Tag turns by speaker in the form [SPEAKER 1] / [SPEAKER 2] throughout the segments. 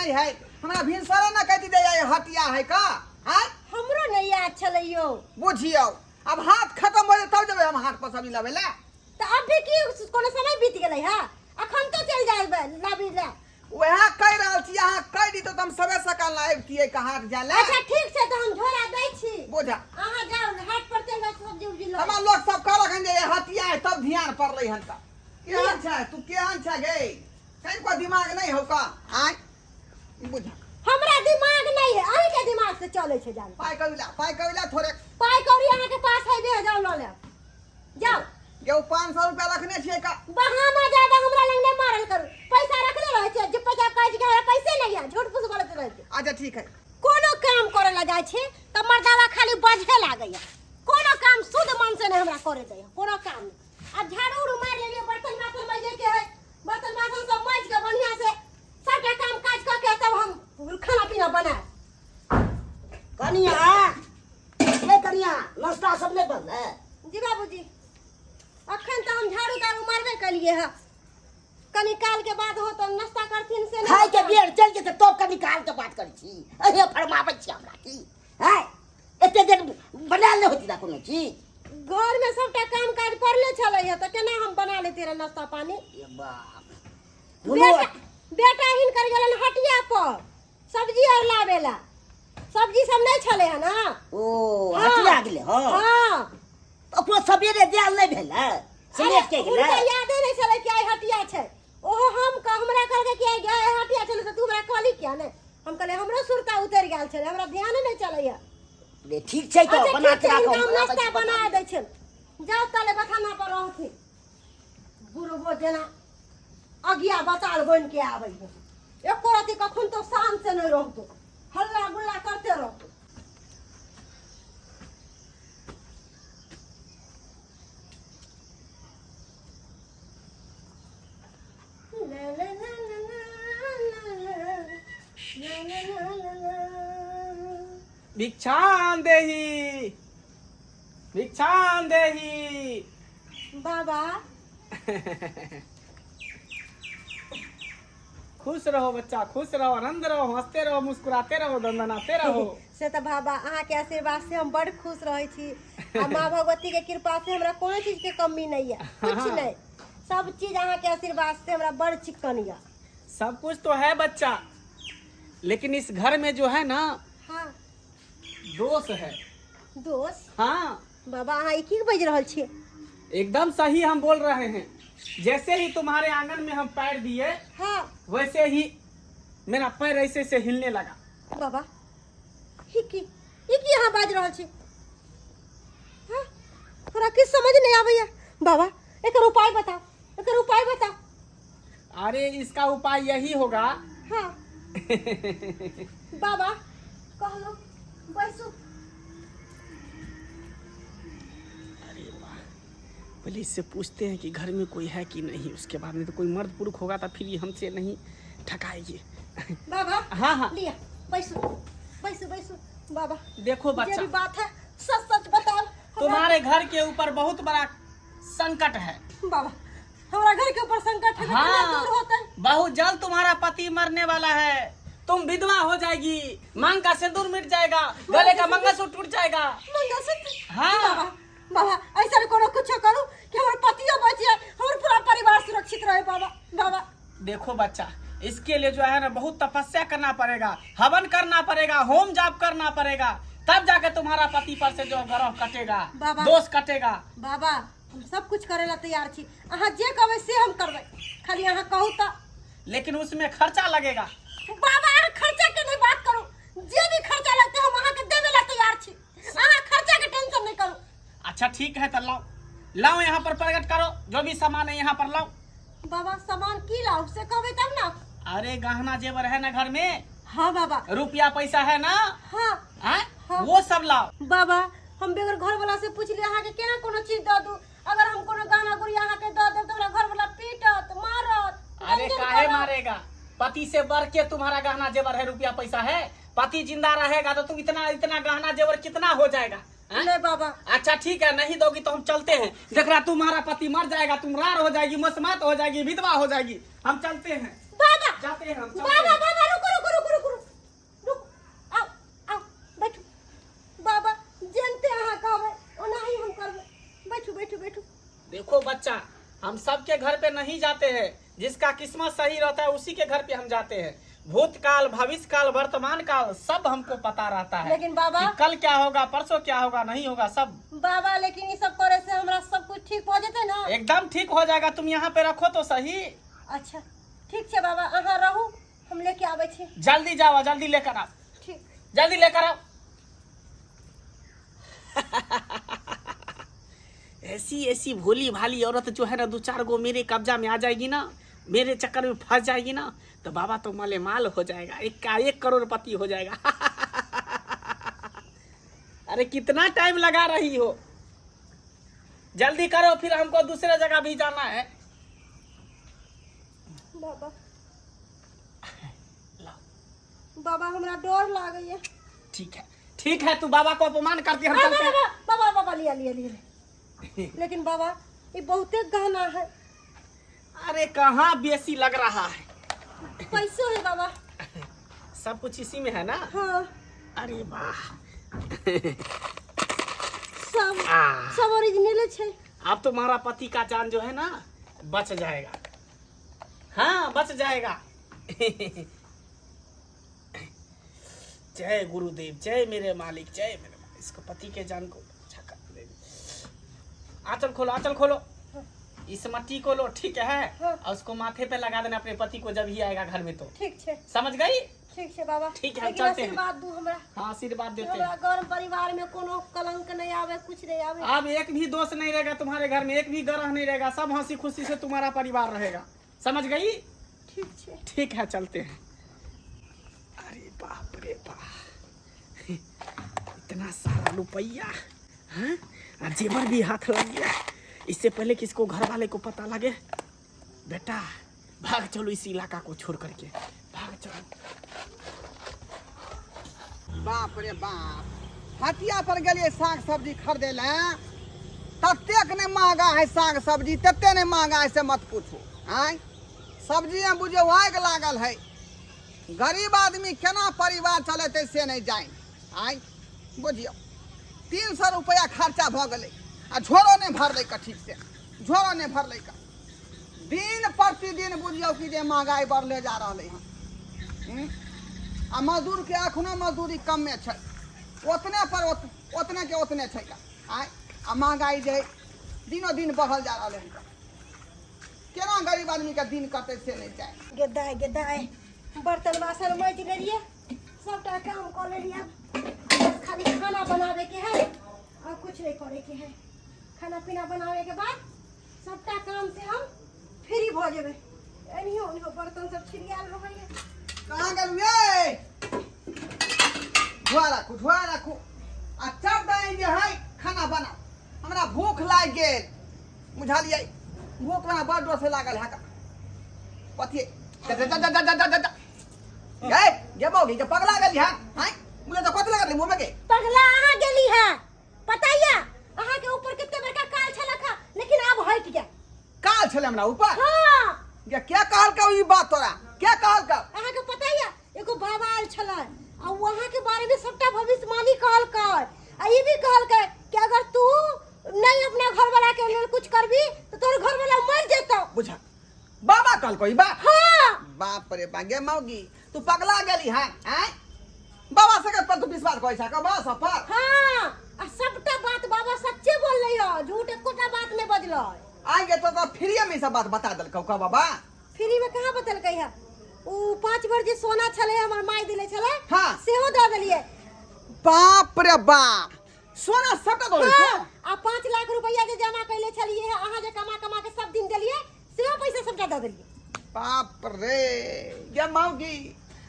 [SPEAKER 1] नहीं है। हमरा भिनसरे न कहती दे ये हटिया है का आय।
[SPEAKER 2] हमरो नहीं याद छलै यौ।
[SPEAKER 1] बुझियौ अब हाथ खत्म हो जेतै तब जेबै हम हाट पर सब्जी लाबै ला।
[SPEAKER 2] तऽ अभी की कोनो समय बीत गेलै है, अखन तो चलि जायब लाबी ला।
[SPEAKER 1] वएह कहि रहल छी, अहाँ कहि दितौ तऽ हम सबे सकाल अबितियै का हाट जाय ला।
[SPEAKER 2] अच्छा ठीक छै, तऽ हम झोरा दै छी।
[SPEAKER 1] बुझा।
[SPEAKER 2] अहाँ जाउ हाट पर चलि जाउ सब्जी उब्जी लऽ।
[SPEAKER 1] हमरा लोक सब कहलक हन जे ये हटिया है तब ध्यान पड़लै हन। तऽ केहन छै तू, केहन छै गे, कनिको दिमाग नहि हौ का आय? बुझा।
[SPEAKER 2] हमरा दिमाग नहीं है, अहीं के दिमाग से चले छै जान।
[SPEAKER 1] पाइ कौड़ी ला, पाइ कौड़ी ला थोड़े।
[SPEAKER 2] पाइ कौड़ी अहाँ के पास है बे, जाउ लऽ लेब जाउ।
[SPEAKER 1] यौ 500 रुपया रखने छियै का?
[SPEAKER 2] बहाना ज्यादा हमरा लग नहीं मारल करू। पैसा रखने रहै छियै जे पैसा कहै छै कि हमरा पैसे नहीं है, झूठ फूस बोलैत रहै छै।
[SPEAKER 1] अच्छा ठीक है।
[SPEAKER 2] कोनो काम करे ला जाइ छी तऽ मर्दावा खाली बजे लागैया, कोनो काम शुद्ध मन से नहीं हमरा करे दैया, कोनो काम नहीं। आब झाड़ू उड़ू मारि लेलियै, बर्तन बासन मजे के है, बर्तन बासन सब माजि के बढ़िया से सबटा काम काज कऽ के तब हम खाना पीना बनायब।
[SPEAKER 3] कनिया ए कनिया, नाश्ता सब नहि बनलै?
[SPEAKER 2] जी बाबूजी, अखन तऽ हम झाड़ू ताड़ू मारबे केलिए हँ, कनी काल के बाद हो तऽ नाश्ता करथिन से नहि।
[SPEAKER 3] खाय के बेर चलि जेतै तब कनी काल के बात करै छी, अहे फरमाबै छी हमरा की हैं? एते देर बनायल नहि होती कोनो चीज?
[SPEAKER 2] घर में सबटा काम काज पड़ले छलै हँ तऽ केना हम बना लेती रहे नाश्ता पानी?
[SPEAKER 3] ए बाप,
[SPEAKER 2] बेटा बेटा हिनकर गेलन हटिया पर सब्जी और लाबे ला, सब्जी सब नहीं छले है ना।
[SPEAKER 3] ओ।
[SPEAKER 2] हाँ।
[SPEAKER 3] हटिया गेलै? हँ।
[SPEAKER 2] हाँ।
[SPEAKER 3] ओकरो सबेरे देल नहि भेलै, समेट के गेलै।
[SPEAKER 2] हुनका यादे नहीं छलै कि आइ हटिया छै। ओहो हम हमरा कहलकै कि आइ गाय हटिया छलै तऽ तू हमरा कहली किया नहि? हम कहलियै हमरो सुरता उतरि गेल छलै, हमरा ध्याने नहि चलैया।
[SPEAKER 3] ले, ठीक छै तऽ
[SPEAKER 2] अच्छा,
[SPEAKER 3] बना
[SPEAKER 2] ठीक
[SPEAKER 3] के
[SPEAKER 2] छै,
[SPEAKER 3] राखो।
[SPEAKER 2] हिनका हम नाश्ता बना दै छियनि, जाउ ताले बथाना पर रहथिन। बुढ़बो जेना अगिया बताल बनि के आबै है, एको रति कखन तो शांत से नहीं रहतो, हल्ला गुल्ला करते रहतो। ला ला ला ला ला ला ला ला ला ला ला।
[SPEAKER 4] भिक्षां देहि, भिक्षां देहि।
[SPEAKER 2] बाबा।
[SPEAKER 4] खुश रहो बच्चा, खुश रहो, आनंद रहो, हंसते रहो, मुस्कुराते रहो, दंदनाते रहो।
[SPEAKER 2] से तऽ बाबा अहाँके आशीर्वाद से हम बड़ खुश रहै छी आ माँ भगवती के कृपा से हमरा कोनो चीज के कमी नहीं है, कुछ नहीं, सब चीज अहाँके आशीर्वाद से हमरा बड़ चिकन यऽ।
[SPEAKER 4] सब कुछ तो है बच्चा, लेकिन इस घर में जो है ना,
[SPEAKER 2] हाँ,
[SPEAKER 4] दोष है।
[SPEAKER 2] दोष?
[SPEAKER 4] हाँ।
[SPEAKER 2] बाबा अहाँ ई की बाजि रहल छियै?
[SPEAKER 4] एकदम सही हम बोल रहे हैं। जैसे ही तुम्हारे आंगन में हम पैर दिए,
[SPEAKER 2] हाँ,
[SPEAKER 4] वैसे ही मेरा पैर ऐसे ऐसे हिलने लगा।
[SPEAKER 2] बाबा ई की अहाँ बाजि रहल छी? हाँ? हमरा किछु समझ नहीं आबैया बाबा, एकर उपाय बताओ, एकर उपाय बताओ।
[SPEAKER 4] अरे इसका उपाय यही होगा।
[SPEAKER 2] हाँ बाबा कहलो, बैसू।
[SPEAKER 4] अरे वाह, पहले इससे पूछते हैं कि घर में कोई है कि नहीं, उसके बाद में तो कोई मर्द पुरुष होगा तो फिर ये हमसे नहीं ठकाएगी।
[SPEAKER 2] बाबा।
[SPEAKER 4] हाँ हाँ।
[SPEAKER 2] लिया बैसू बैसू बैसू बाबा।
[SPEAKER 4] देखो
[SPEAKER 2] जे
[SPEAKER 4] बच्चा,
[SPEAKER 2] भी बात है सच सच बताओ हमरा।
[SPEAKER 4] तुम्हारे घर के ऊपर बहुत बड़ा संकट है।
[SPEAKER 2] बाबा हमारा घर के ऊपर संकट है? हाँ,
[SPEAKER 4] हाँ।
[SPEAKER 2] दूर होता है?
[SPEAKER 4] बहुत जल्द तुम्हारा पति मरने वाला है, तुम विधवा हो जाएगी, मांग का सिंदूर मिट जाएगा, गले का मंगलसूत्र टूट जाएगा।
[SPEAKER 2] मंगलसूत्र?
[SPEAKER 4] हाँ।
[SPEAKER 2] बाबा बाबा ऐसा कोनो कुछ करू कि हमारे पतियो बच जाए, हमारे पूरा परिवार सुरक्षित रहे बाबा। बाबा
[SPEAKER 4] देखो बच्चा, इसके लिए जो है ना बहुत तपस्या करना पड़ेगा, हवन करना पड़ेगा, होम जाप करना पड़ेगा, तब जाके तुम्हारा पति पर से जो ग्रह कटेगा,
[SPEAKER 2] बाबा।
[SPEAKER 4] दोष कटेगा।
[SPEAKER 2] बाबा हम सब कुछ करे ला तैयार छी, अहाँ जे कहबै से हम करबै, खाली अहाँ कहू तऽ।
[SPEAKER 4] लेकिन उसमें खर्चा लगेगा।
[SPEAKER 2] बाबा अहाँ खर्चा के नहीं बात करू, जे भी खर्चा लगते हम अहाँ के देवे ला तैयार छी, अहाँ खर्चा के टेंशन नहीं करू।
[SPEAKER 4] अच्छा ठीक है, तो लाओ लाओ, यहाँ पर प्रकट करो, जो भी सामान है यहाँ पर लाओ।
[SPEAKER 2] बाबा सामान की लाओ से कहबै तब ना।
[SPEAKER 4] अरे गहना जेवर है ना घर में?
[SPEAKER 2] हाँ बाबा।
[SPEAKER 4] रुपया पैसा है ना?
[SPEAKER 2] हाँ।
[SPEAKER 4] हैं?
[SPEAKER 2] हाँ।
[SPEAKER 4] वो सब लाओ।
[SPEAKER 2] बाबा हम बगैर घर वाला से पूछ लिया अहाँ के केना कोनो चीज दऽ दू, अगर हम कोनो गहना गुड़िया अहाँ के दऽ देब तऽ हमरा घर वाला पीटत मारत।
[SPEAKER 4] अरे
[SPEAKER 2] गंजन
[SPEAKER 4] काहे
[SPEAKER 2] करत।
[SPEAKER 4] मारेगा? पति से बढ़ के तुम्हारा गहना जेवर है, रुपया पैसा है। पति जिंदा रहेगा तो तुम इतना इतना गहना जेवर कितना हो जाएगा, हैं?
[SPEAKER 2] नहीं बाबा।
[SPEAKER 4] अच्छा ठीक है, नहीं दोगी तो हम चलते हैं। देख रहा तुम्हारा पति मर जाएगा, तुम रार हो जाएगी, मसमात हो जाएगी, विधवा हो जाएगी। हम चलते हैं
[SPEAKER 2] बाबा
[SPEAKER 4] जाते हैं, हम चलते
[SPEAKER 2] बाबा
[SPEAKER 4] हैं।
[SPEAKER 2] बाबा रुको रुको रुको।
[SPEAKER 4] हम सबके घर पे नहीं जाते हैं, जिसका किस्मत सही रहता है उसी के घर पे हम जाते हैं। भूतकाल, भविष्य काल, वर्तमान काल सब हमको पता रहता है।
[SPEAKER 2] लेकिन बाबा,
[SPEAKER 4] कि कल क्या होगा, परसों क्या होगा, नहीं होगा सब।
[SPEAKER 2] बाबा लेकिन ये सब करे से हमरा सब कुछ ठीक हो जेतै ना?
[SPEAKER 4] एकदम ठीक हो जाएगा, तुम यहाँ पे रखो तो सही।
[SPEAKER 2] अच्छा ठीक छै बाबा, अहाँ रहू, हम लेके आबै छी।
[SPEAKER 4] जल्दी जाओ, जल्दी लेकर आओ।
[SPEAKER 2] ठीक,
[SPEAKER 4] जल्दी लेकर आओ। ऐसी ऐसी भोली भाली औरत जो है ना, दो चार गो मेरे कब्जा में आ जाएगी ना, मेरे चक्कर में फंस जाएगी ना, तो बाबा तो माले माल हो जाएगा, एक का एक करोड़पति हो जाएगा। अरे कितना टाइम लगा रही हो, जल्दी करो, फिर हमको दूसरे जगह भी जाना है।
[SPEAKER 2] बाबा
[SPEAKER 4] लाओ।
[SPEAKER 2] बाबा हमरा डर लागैया।
[SPEAKER 4] ठीक है ठीक है, तू बाबा को अपमान करती, हम चलते हैं।
[SPEAKER 2] बाबा बाबा बाबा लिया लिया लिया। लेकिन बाबा ये बहुते गहना है।
[SPEAKER 4] अरे कहाँ बेसी लग रहा है,
[SPEAKER 2] पैसो है बाबा,
[SPEAKER 4] सब कुछ इसी में है ना।
[SPEAKER 2] हाँ।
[SPEAKER 4] अरे वाह,
[SPEAKER 2] सब सब ओरिजिनल है।
[SPEAKER 4] अब तुम्हारा पति का जान जो है ना बच जाएगा। हाँ बच जाएगा। जय गुरुदेव, जय मेरे मालिक, जय मेरे मालिक। इसको पति के जान को अच्छा कर दे। आंचल खोलो, आंचल खोलो, इस मट्टी को लो, ठीक है?
[SPEAKER 2] हाँ।
[SPEAKER 4] और उसको माथे पे लगा देना अपने पति को जब ही आएगा घर में तो।
[SPEAKER 2] ठीक है।
[SPEAKER 4] समझ गई?
[SPEAKER 2] ठीक है बाबा।
[SPEAKER 4] ठीक है,
[SPEAKER 2] लेकिन
[SPEAKER 4] चलते हैं।
[SPEAKER 2] आशीर्वाद दू हमरा।
[SPEAKER 4] हाँ आशीर्वाद देते
[SPEAKER 2] हमरा
[SPEAKER 4] हैं।
[SPEAKER 2] घर परिवार में कोनो कलंक नहीं आवे, कुछ नहीं आवे।
[SPEAKER 4] अब एक भी दोष नहीं रहेगा तुम्हारे घर में, एक भी ग्रह नहीं रहेगा, सब हंसी खुशी से तुम्हारा परिवार रहेगा। समझ गई?
[SPEAKER 2] ठीक है।
[SPEAKER 4] ठीक है, चलते हैं। अरे बाप रे बाप, इतना सारा रुपया, हाँ? और जेवर भी हाथ लग गया। इससे पहले किसको घर वाले को पता लगे, बेटा भाग चलो इस इलाका को छोड़ करके, भाग चलो।
[SPEAKER 1] बाप रे बाप, हटिया पर गेलियै साग सब्जी खरीदे लए, ततेक नहि महगा है साग सब्जी, तते नहि महगा है से मत पूछू। आँय सब्जी में बुझियौ आगि लागल है, गरीब आदमी केना परिवार चलेतै से नहि जानि। आँय बुझियौ 300 रुपैआ खर्चा भऽ गेलै आ झोरो नहि भरलै का, ठीक से झोरो नहि भरलै का। दिन प्रतिदिन बुझियौ कि जे महगाइ बढ़ले जा रहलै हन। आ मजदूरके एखनो मजदूरी कमे छै, ओतने पर ओतने के ओतने छै का। आँय आ महगाइ जे दिनो दिन बढ़ल जा रहलै हन, केना गरीब आदमीके दिन कटै से नहि जाय।
[SPEAKER 2] गेदाय गेदाय बर्तन बासन माजि लेलियै, सबटा काम कऽ लेलियै, बस खाली खाना बनाबे के है और कुछ नहीं करे के है। खाना पीना बनावे के बाद सबटा काम से हम फ्री भऽ जेबै। एनहियो ओनहियो बर्तन सब छिड़ियाल रहैया।
[SPEAKER 1] कहाँ गेलु ये? धुआ राखू, धुआ राखू आ चढ़ दाइ जे है खाना बनाउ, हमरा भूख लागि गेल बुझलियै, भूख हमरा बड़ जोर से लागल है। कथी जा जा जा जा जा जा जा गे गे मौगी के पगला गेली है? हैं मुझे तो कथी लागल मुंह में के?
[SPEAKER 2] पगला अहाँ गेली है, पता या अहाँ के ऊपर कते बड़का काल छलक है, लेकिन आब हटि गेल।
[SPEAKER 1] काल छले हमरा ऊपर?
[SPEAKER 2] हाँ।
[SPEAKER 1] गे क्या कहल का ई बात तोरा, क्या कहल का?
[SPEAKER 2] अहाँ के पता या एगो बाबा आयल छलै आ उ अहाँ के बारे में सबटा भविष्यवाणी कहलकै, आ ई भी कहलकै कि अगर तू नहीं अपना घर वाला के लेल कुछ करबी तो तोर घर वाला मर जेतौ।
[SPEAKER 1] बुझा बाबा कहलको ई बात?
[SPEAKER 2] हाँ।
[SPEAKER 1] बाप रे बा, गे मौगी तू पगला गेली है? हैं बाबा से पर तू विश्वास करै छा बाबा सब पर?
[SPEAKER 2] हाँ, आ सबटा बात बाबा सच्चे बोललै ह, झूठ एकोटा बात नहीं बजलै।
[SPEAKER 1] आइ गे तो फ्रीए में ई सब बात बता देलकौ का बाबा?
[SPEAKER 2] फ्री में कहाँ बतेलकै है, उ 5 भर जे सोना छलै हमर माय देले छलै,
[SPEAKER 1] हाँ।
[SPEAKER 2] सेहो दऽ देलियै।
[SPEAKER 1] बाप रे बाप, सोना सबटा दऽ देलकौ?
[SPEAKER 2] हाँ, आ 5 लाख रुपया जे जमा कैले छलियै, अहाँ जे कमा कमा के सब दिन देलियै, सेहो पैसा सबटा दऽ देलियै।
[SPEAKER 1] बाप रे गे मौगी,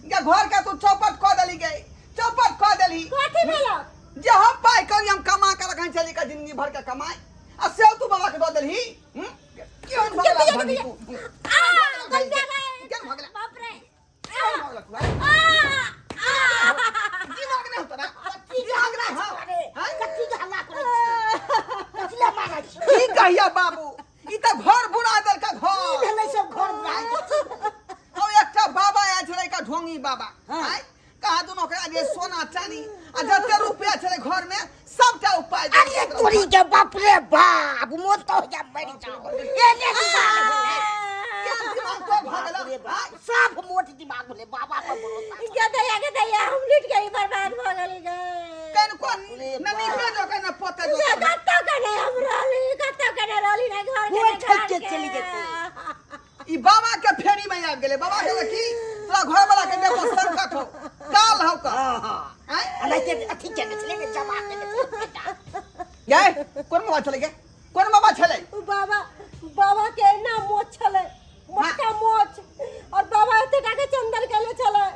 [SPEAKER 1] गे घर के तू चौपट कऽ देली गे, चौपट कऽ देली।
[SPEAKER 2] कथी भेलक?
[SPEAKER 1] जे हम पाइ करी हम कमा के रखने छली के जिंदगी भर के कमाई, आ से तू बाबा के दऽ देलही। केहन भऽ गेला धनी तू?
[SPEAKER 2] आ, गंदा गे।
[SPEAKER 1] केहन भऽ गेला?
[SPEAKER 2] बाप रे।
[SPEAKER 1] केहन भऽ गेला तू?
[SPEAKER 2] आ, आ।
[SPEAKER 1] दिमाग नहि होतो ना, दिमाग नहि हो। हैं?
[SPEAKER 3] कथी के हल्ला करै छी? कथी लए मारै छी?
[SPEAKER 1] की कहिया बाबू, ई तऽ घर बुरा देलका
[SPEAKER 3] की
[SPEAKER 1] घर।
[SPEAKER 3] भेलै सब घर बुरा?
[SPEAKER 1] हौ एकटा बाबा आयल छलै का ढोंगी बाबा,
[SPEAKER 3] हाँ।
[SPEAKER 1] आँय कहा दुनू ओकरा जे सोना चानी आ जते रुपया छलै घर में सबटा उपाय।
[SPEAKER 3] अरे तोरी के बाप रे बाप, मोन तो हो जा मरि जाओ। एहने दिमाग भेलै।
[SPEAKER 1] केहन दिमाग तोर भऽ
[SPEAKER 3] बाप रे
[SPEAKER 1] गेलौ?
[SPEAKER 3] बाप, साफ मोट दिमाग भेलै बाबा पर भरोसा
[SPEAKER 2] गे दैया गे दैया हम लुटि गेली बर्बाद भऽ गेली गे
[SPEAKER 1] कनिको
[SPEAKER 3] रे
[SPEAKER 1] न नीपे जो के न पोते जो
[SPEAKER 2] गे कतौ के नहि हम रहली कतौ के नहि रहली नहि घर के
[SPEAKER 3] कोइ
[SPEAKER 2] नहि
[SPEAKER 3] ठकि के
[SPEAKER 2] घाट के।
[SPEAKER 3] चलि जेतै।
[SPEAKER 1] ई बाबा के फेरी में आबि गेलै बाबा के की तोरा घर वाला के देखो संकट हो काल हो का
[SPEAKER 3] हँ हँ
[SPEAKER 1] आँय?
[SPEAKER 3] एनाहिते अथी केने छलै ने जमा केने छलै बेटा।
[SPEAKER 1] गे कोन बाबा छलै गे कोन बाबा छलै
[SPEAKER 2] उ बाबा बाबा के एना मोछ छलै मोटका मोछ और बाबा एते टा के चंदन केले छलै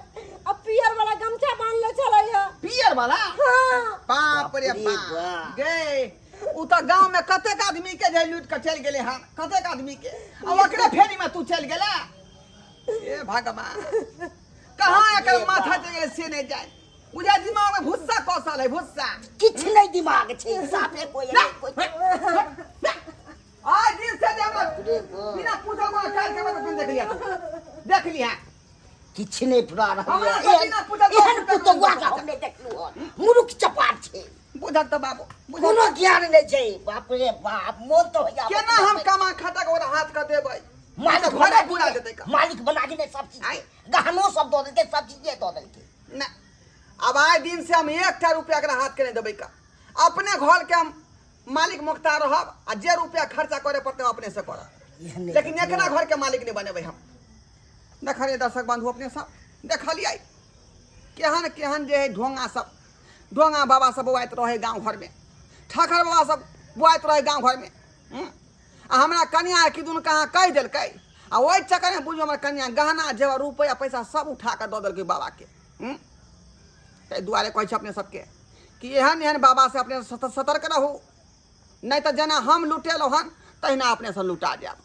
[SPEAKER 2] आ पियर वाला गमछा बांधले छलै है
[SPEAKER 1] पियर वाला
[SPEAKER 2] हाँ
[SPEAKER 1] बाप रे
[SPEAKER 3] बाप रे
[SPEAKER 1] बाप
[SPEAKER 3] बाप।
[SPEAKER 1] गे उ तऽ गांव में कतेक आदमी के जे लूट के चलि गेलै हन कतेक आदमी के आ ओकरे फेरी में तू चलि गेला ए भगवान कहाँ एकर माथा चलि गेलै से नहि जाय बुझा दिमाग में भुस्सा कौशल है भुस्सा
[SPEAKER 3] किछु नहि दिमाग छै साफे कोइ
[SPEAKER 1] ना,
[SPEAKER 3] कोइ
[SPEAKER 1] आज दिन से जे हमरा
[SPEAKER 3] रे बाप।
[SPEAKER 1] बिना पूछल कोनो काज के बात देख लिया तू। देख लिया
[SPEAKER 3] किछु नहि पूरा रहल
[SPEAKER 1] हमरा
[SPEAKER 3] यऽ।
[SPEAKER 1] से बिना पूछल
[SPEAKER 3] एहन
[SPEAKER 1] रुपया
[SPEAKER 3] पुतौआ के
[SPEAKER 1] कमाइ
[SPEAKER 3] हम नहि देखलहुँ हन मुरुख चपाट छै
[SPEAKER 1] बुझक तऽ बाबू बुझक
[SPEAKER 3] कोनो ज्ञान नहि छै बाप रे बाप मोन तऽ होइया
[SPEAKER 1] केना हम कमा खटा के ओकरा हाथ के देबै
[SPEAKER 3] मालिक
[SPEAKER 1] घरे
[SPEAKER 3] बना
[SPEAKER 1] पूरा
[SPEAKER 3] देने
[SPEAKER 1] देतै का
[SPEAKER 3] मालिक बना देने सब चीज
[SPEAKER 1] आँय?
[SPEAKER 3] गहनो सब दऽ देलकै सब चीजे दऽ देलकै
[SPEAKER 1] ना अब आए दिन से हम एकटा रुपया एकरा हाथ के नहीं देबै का अपने घर के हम मालिक मुख्तार रहब आ जे रुपया खर्चा करे पड़तै हम अपने से करब
[SPEAKER 3] एहने
[SPEAKER 1] लेकिन एकरा घर के मालिक नहीं बनेबै हम देखलियै दर्शक बंधु अपने सब देखलियै केहन केहन जे है ढोंगा सब ढोंगा बाबा सब बौआइत रहे गाँव घरमे ठाकर बाबा सब बौआइत रहे गाँव घरमे हूँ? आ हमरा कनिया किदुन कहाँ कहि देलकै आ ओहि चक्करमे बुझू हमर कनिया गहना जेवर रुपैआ पैसा सब उठा कऽ दऽ देलकै बाबाके हूँ? ताहि दुआरे कहै छी अपने सबके कि एहन एहन बाबासँ अपने सतर्क रहू नहि तऽ जेना हम लुटेलहुँ हन तहिना अपनेसँ लुटा जायब।